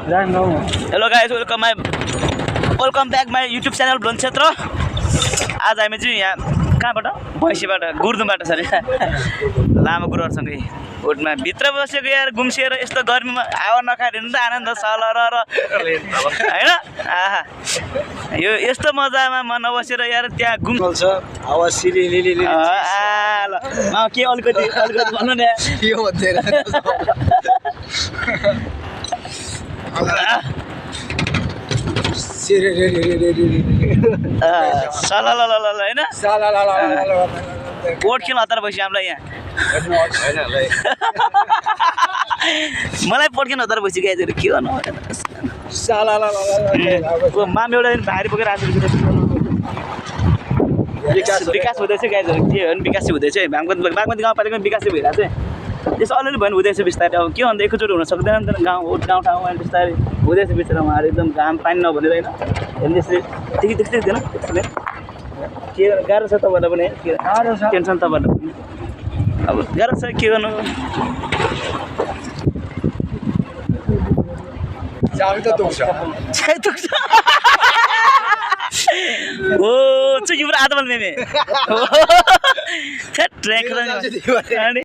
Hello guys, welcome back my YouTube channel blown क्षेत्र। आज हामी चाहिँ यहाँ कहाँबाट भैँसीबाट गुर्दुङबाट सरी लामा गुरुहरूसँगै ओटमा भित्र बसेको यार गुम्सिएर यस्तो गर्मीमा हावा नखाएर हिँड्नु त आनन्द सलर होइन। आहा यो यस्तो मजामा म नबसेर यार त्यहाँ घुम हावा सिलिलिलि ल के अलिकति भन्नु न यो भन्दैन सलल होइन ओठ किन हतार भइसक्यो हामीलाई यहाँ मलाई पड्किन हतार भइसक्यो गाइजहरू के गर्नु माम एउटा दिन भारी बोकेर आएको विकास हुँदैछ गाइजहरू के हो भने विकास हुँदैछ बागमती गाउँपालिकामा विकास भइरहेको छ त्यसो अलिअलि भयो हुँदैछ बिस्तारै। अब के भन्दा एकैचोटि हुन सक्दैन नि त गाउँठाउँमा बिस्तारै हुँदैछ बिस्तारै उहाँहरू एकदम घाम पानी नभनेर होइन हेर्नु त्यसले देख्दै थिएन के गाह्रो छ तपाईँलाई पनि गाह्रो छ टेन्सन तपाईँलाई पनि अब गाह्रो छ के गर्नु ओ चाहिँ यो आदमल मेमे ट्र्याक